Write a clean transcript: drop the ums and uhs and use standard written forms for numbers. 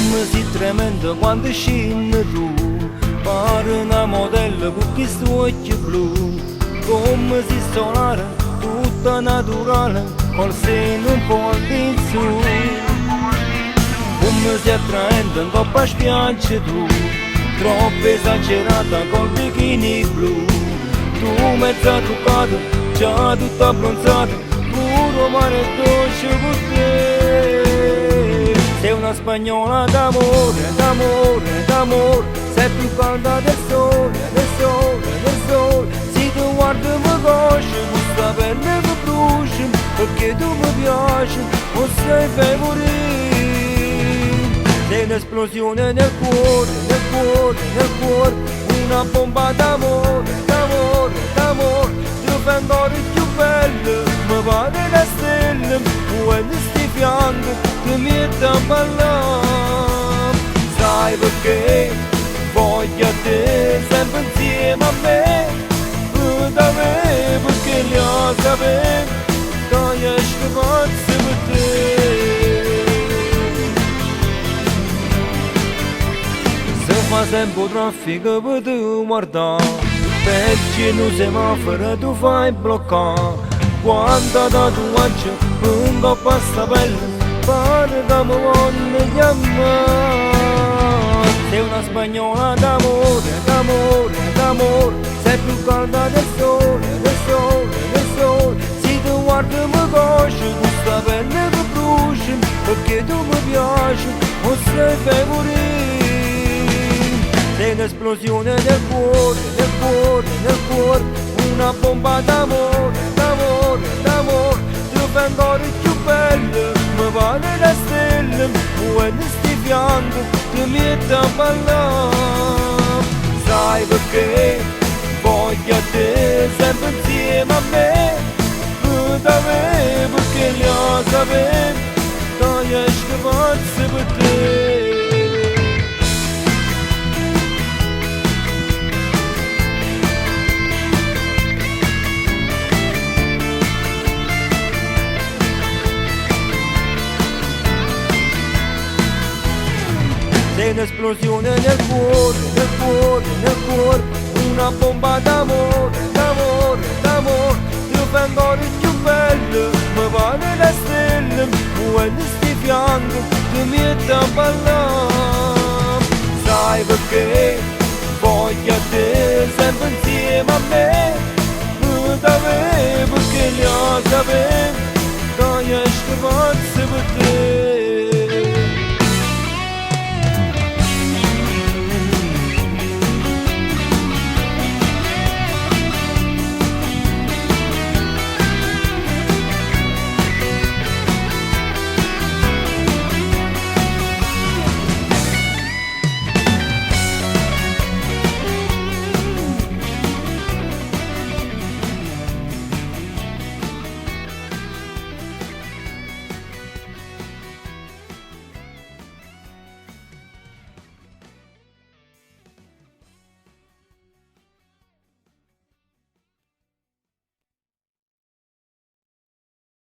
Come si tremenda quando scendi tu, pare una modella con questo occhio blu. Come si solare, tutta naturale, col seno un po' all'insù. Come si attraente in coppa spiaggia tu, troppo esagerata col bikini blu. Tu mezza truccata, già tutta abbronzata, puro mare dolce con te. Sei una spagnola d'amore, d'amore, d'amore, sei più calda del sole, del sole, del sole. Se ti guardo mi cosce, questa pelle mi brucia, perché tu mi piaci, o sei per morire. Sei un'esplosione nel cuore, nel cuore, nel cuore, una bomba d'amore, d'amore, d'amore. Ti fai ancora più bella, mi pare la stella, quando sti fianco ti metti a ballare. Sai perché voglio te sempre insieme a me, da me perché li ho sapere, che esco pazzo per te. Se fa sempre traffico per te guardare, perché non semaforo tu fai bloccare. Quando tatuaggio un coppa sta pelle, pare che mi voglio chiamare. Sei una spagnola d'amore, d'amore, d'amore, sei più calda del sole, del sole, del sole. Se ti guardo mi cosce, questa pelle mi brucia, perché tu mi piaci, o sei per morire. Sei un'esplosione nel cuore, nel cuore, nel cuore, una bomba d'amore, d'amore, d'amore. Ti fai ancora più bella, mi pare la stella, quando sti fianco ti metti a ballare. Sai perché voglio te sempre insieme a me, da me perché li ho sapere, che esco pazzo per te. Sei un'esplosione nel cuore, nel cuore, nel cuore, una bomba d'amore, d'amore, d'amore. Ti fai ancora più bella, mi pare la stella, quando sti fianco ti metti a ballare.